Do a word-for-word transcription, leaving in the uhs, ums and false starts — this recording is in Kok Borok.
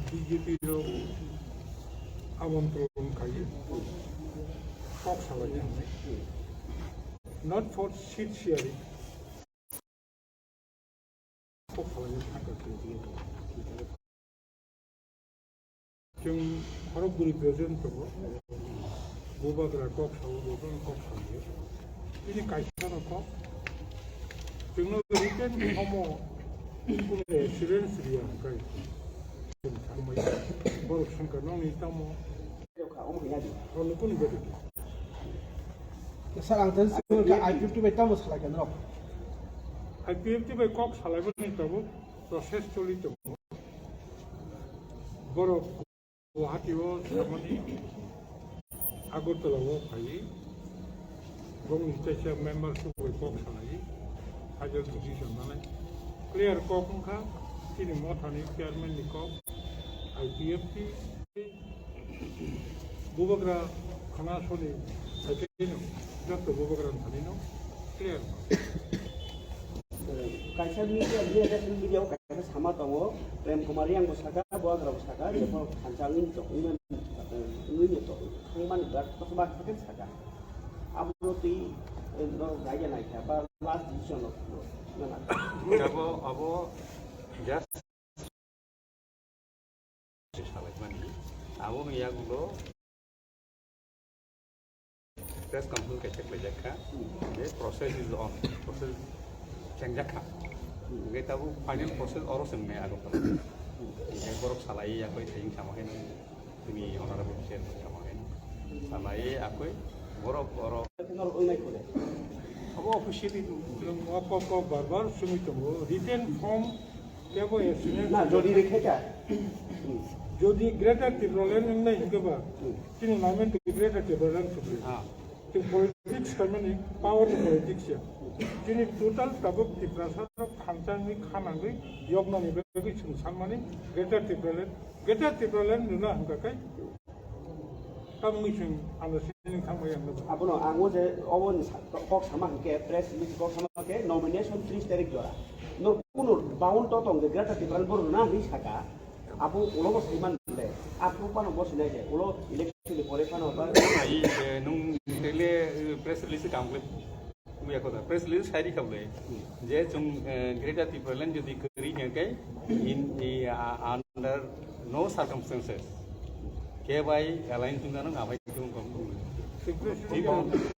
B J P rok amontron khai kok salai, not for seat sharing. Kok salaini thangkha khe. Chwng khorok bwrwi present tongo. Bubagra kok sao, bo kok sao. Bini kaisa no kok. Chwngno written form o kunu assurance riya hwnkhe chwng thangmaya. Borok swngkha nokni tamo. Sir, ang tani swngkha I P F T bai tamo salai kha norok? I P F T bai kok salaimani tabuk process choli tongo. Borok Guwahati o samani Agartala o phai. Bongni teisa member suk bai kok salai. Hajal decision nanai. Clear kok wngkha. Chini mothani chairman ni kok. I P F T. Bubagra khana soni saitino, jotto bubagra thanino clear. Kaisa media, media, media o kaisa sama tongo, Prem Kumar Reang bo saka, Bubagra bo saka, jepho khansa wngwi tok, wngwi tok, thangmani ba, kosoba khe saka. Abo twi, eh, no, gaiya naikha, ba last decision no, no, no, no. Abo, abo just Salaimani. Abo ni yagulo press conference kaisa khlaijak kha. The process is on. Process khengjak kha. Hingke tabuk final process oro se wngnai Agartala. Hingke borok salai yakoi thayung sama khe nang. Tini honorable chair sama khe nang. Salai yakoi borok oro. Abo officially. Chwng o kok kok bar bar sumi tongo. Written form Kebo accident. Na, jodi rikhe kha. Jodi Greater Tipraland wngnai hwnkhe ba, chini namen to Greater Tipraland sukli. Ah. Tei politics khaimani power ni politics ya. Chini total tabuk Tiprasa rok khanchangni khanangwi yoknani bagwi chwng sanmani Greater Tipraland, Greater Tipraland nuna hwnkha kai. Tamni chwng understanding thangbai ang nukha. Abono ang o je obo ni sa-, kok sama hwnkhe, press release kok sama hwnkhe nomination tris tarik jora. No kuno bound to tong je Greater Tipraland borok rwna hwnwi saka. Abo ulo bo saiman le. Aphuru phano bo sinai je. Ulo election ni pore phano ba. Ai, eh, nung tele, eh, press release kam kle. Buya kotha, press release sai rikha bole. Je chwng, eh, Greater Tipraland jodi kwrwi hwnkhe in, i, a, under no circumstances khe bai alliance wngna nang abai khe wngkha. Press release.